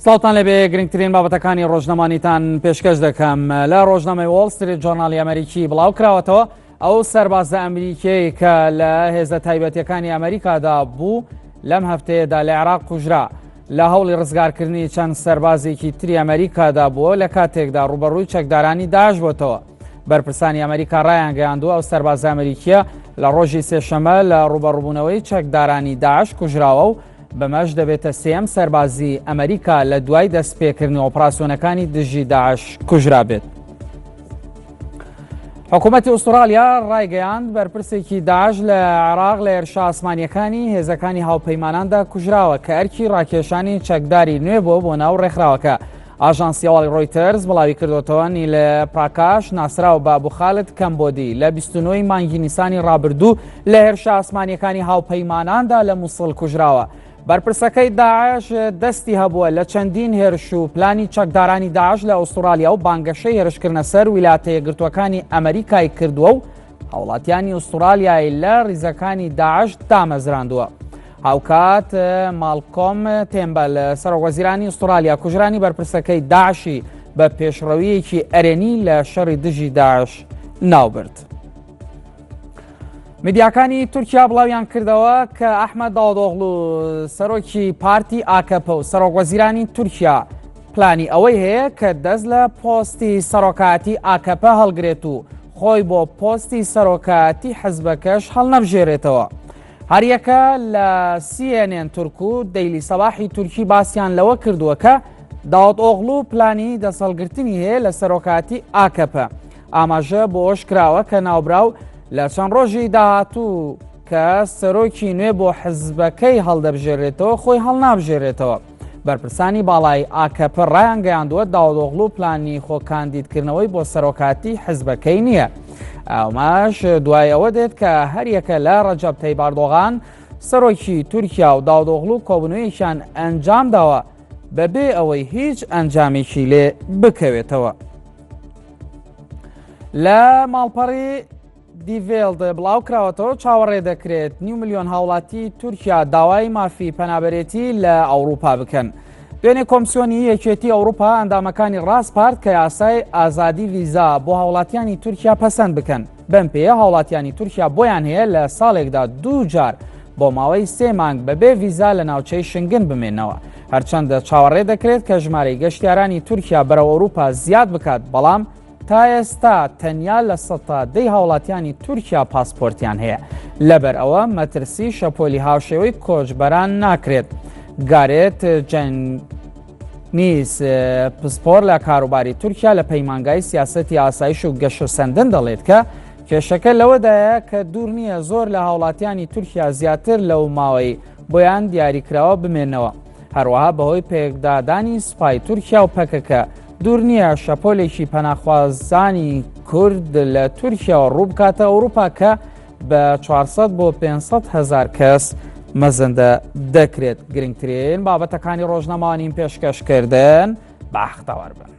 سڵاوتان لەبێ گرنگترین بابەتەکانی ڕۆژنەمانیتان پێشکەش دەکەم لە ڕۆژنامەی وۆڵ ستریت جۆرناڵی ئەمریکی بڵاو کراوەتەوە ئەو سەربازە ئەمریکیەی کە لە هێزە تایبەتیەکانی ئەمریکادا بوو لەم هەفتەیەدا لە عێراق کوژرا لە هەوڵی ڕزگارکردنی چەند سەربازێکی تری ئەمریکادا بووە لە کاتێکدا ڕوبەڕووی چەکدارانی داعش بۆتەوە. بەرپرسانی ئەمریکا ڕایانگەیاندووە ئەو سەربازە ئەمریکیە لە ڕۆژی سێشەمە لە ڕوبەڕوبوونەوەی چەکدارانی داعش کوژراوە و بەمەش دەبێتە سێیەم سەربازی ئەمریکا لە دوای دەستپێکردنی ئۆپراسیۆنەکانی دژی داعش کوژرابێت. حکوومەتی ئوسترالیا ڕایگەیاند بەرپرسێکی داعش لە عێراق لە هێرشە ئاسمانیەکانی هێزەکانی هاوپەیماناندا کوژراوە کە ئەرکی ڕاکێشانی چەکداری نوێ بۆ بۆ ناو ڕێکخراوەکە. ئاژانسی هەواڵی ڕۆیتەرز بڵاوی کردوتەوە نیل پراکاش ناسراو بە ئەبو خالد کەمبۆدی لە 29 مانگی نیسانی ڕابردوو لە هێرشە ئاسمانیەکانی هاوپەیماناندا لە موسڵ کوژراوە. بەرپرسەکەی داعش دەستی هەبووە لە چەندین هێرش و پلانی چەکدارانی داعش لە ئوسترالیا و بانگەشەی هێرشکردنە سەر ویلاتە یەکگرتووەکانی ئەمریکای کردووە و هاوڵاتیانی ئوسترالیای لە ریزەکانی داعش دامەزراندووە. هاوکات ماڵکۆم تێمبەل سەرۆکوەزیرانی ئوسترالیا کوژرانی بەرپرسەکەی داعشی بە پێشڕەویەکی ئەرێنی لە شەڕی دژی داعش ناوبرد. میدیاکانی تورکیا بڵاویان کردەوە کە ئەحمەد داودئۆغڵو سەرۆکی پارتی ئاکەپە و سەرۆک وەزیرانی تورکیا پلانی ئەوەی هەیە کە دەست لە پۆستی سەرۆکایەتی ئاکەپە هەڵگرێت و خۆی بۆ پۆستی سەرۆکایەتی حزبەکەش هەڵنەبژێرێتەوە. هەریەکە لە CNN تورک و دەیلی سەباحی تورکی باسیان لەوە کردووە کە داودئۆغڵو پلانی دەستهەڵگرتنی هەیە لە سەرۆکایەتی ئاکەپە. ئاماژە بۆ کراوە کە ناوبراو لە چەند ڕۆژی داهاتوو کە سەرۆکی نوێ بۆ حزبەکەی هەڵدەبژێرێتەوە خۆی هەڵنابژێرێتەوە. بەرپرسانی باڵای ئاکەپە ڕایانگەیاندووە داودئۆغڵو پلانی خۆ کاندیدکردنەوەی بۆ سەرۆکاتی حزبەکەی نییە. ئەمەش دوای ئەوە دێت کە هەریەکە لە ڕەجەب تەیب ئەردۆغان سەرۆکی تورکیا و داودئۆغڵو کۆبوونەوەیەکیان ئەنجامداوە بەبێ ئەوەی هیچ ئەنجامێکی لێ بکەوێتەوە. لە ماڵپەڕی دیڤێڵد بڵاوکراوەتەوە چاوەڕێ دەکرێت نیو ملیۆن هاوڵاتی تورکیا داوای مافی پەنابەرێتی لە ئەوروپا بکەن. دوێنێ کۆمسیۆنی یەکێتی ئەوروپا ئەندامەکانی ڕاسپارد کە یاسای ئازادی ڤیزا بۆ هاوڵاتیانی تورکیا پەسەند بکەن. بەم پێیە هاوڵاتیانی تورکیا بۆیان هەیە لە ساڵێکدا دوو جار بۆ ماوەی سێ مانگ بەبێ ڤیزا لە ناوچەی شنگن بمێنەوە. هەرچەندە چاوەڕێ دەکرێت کە ژمارەی گەشتیارانی تورکیا بەرەو ئەوروپا زیاد بکات، بەڵام تا ئێستا تەنیا 10% هاوڵاتیانی تورکیا پاسپۆرتیان هەیە. لەبەر ئەوە مەترسی شەپۆلی هاوشێوەی کۆچبەران ناکرێت. گارێت جەنگیز پسپۆر لە کاروباری تورکیا لە پەیمانگای سیاسەتی ئاسایش و گەشەسەندن دەڵێت کە کێشەکە لەوەدایە کە دوور نییە زۆر لە هاوڵاتیانی تورکیا زیاتر لەو ماوەی بۆیان دیاریکراوە بمێنەوە. هەروەها بەهۆی پێکدادانی سوپای تورکیا و پەکەکە دوور نییە شەپۆلێکی پەناخوازانی کورد لە تورکیاوە ڕووبکاتە ئەوروپا کە بە 400 بۆ 500 هەزار کەس مەزەندە دەکرێت. گرنگترین بابەتەکانی ڕۆژنامەوانیم پێشکەشکردن باختەوەر بن.